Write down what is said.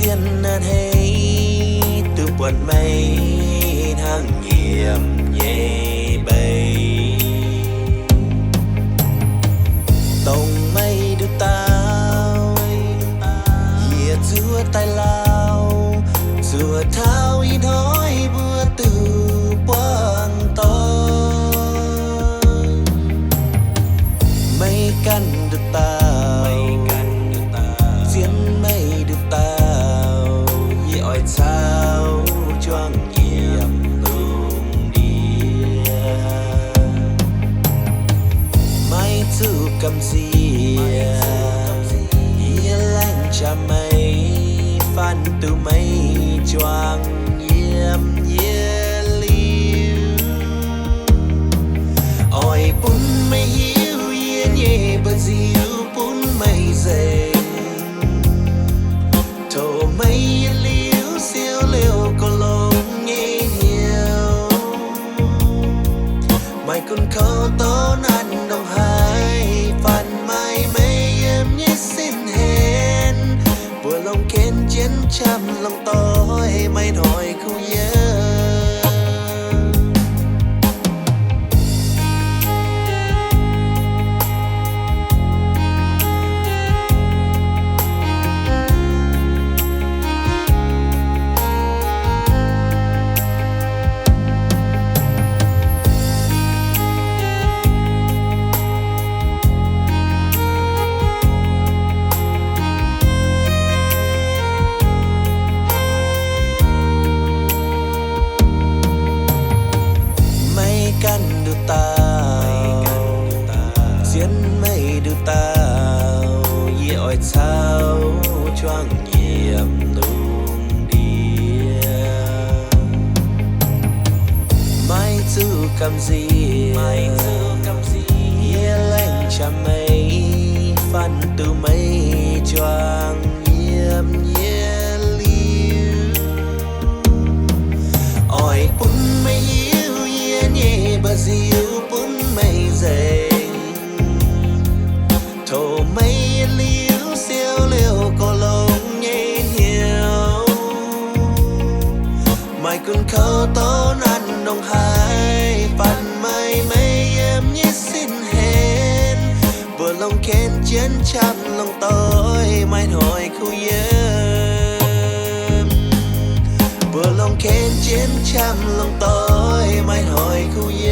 Zien naaiv hneiv duqv buatc meih hnangv nyiemc nyei mbeix, dongh meih nduqc dauh, yie zuov daaih lauh, zuov taux ih hnoi mbuo duqv buangh doic. Meih ganh nduqc dauh, zien meih nduqc dauh, yie oix caux juangc nyiemc lungh ndiev. Maiv zuqc gamh nziex, yie laengz qaqv meih, faanh duqv meih juangc nyiemc yie liuz. Oix bun meih hiuv yie nyei mba'nziu bun meih nzengc. Tov meih yie liuz siou liouh goux longx nyei hnyouv. Maaih gunv kouv dorh nanv ndongc haaix, faanh maaih meih yiem nyei sin henv. Mbuo longc ken jienv qamv longc doic, maiv hnoi kuv yiem. Meih ganh nduqc dauh, zien meih nduqc dauh, yie oix caux juangc nyiemc lungh ndiev. Maiv zuqc gamh nziex, yie laengz qaqv meih, faanh duqv meih juangc nyiemc yie liuz. Oix bun meih hiuv yie nyei mba'nziu bun meih nzengc. Tov meih yie liuz siou liouh goux longx nyei hnyouv. Maaih gunv kouv dorh nanv ndongc haaix, faanh maaih meih yiem nyei sin henv. Mbuo longc ken jienv qamv longc doic, maiv hnoi kuv yiem. Mbuo longc ken jienv qamv longc doic, maiv hnoi kuv yiem.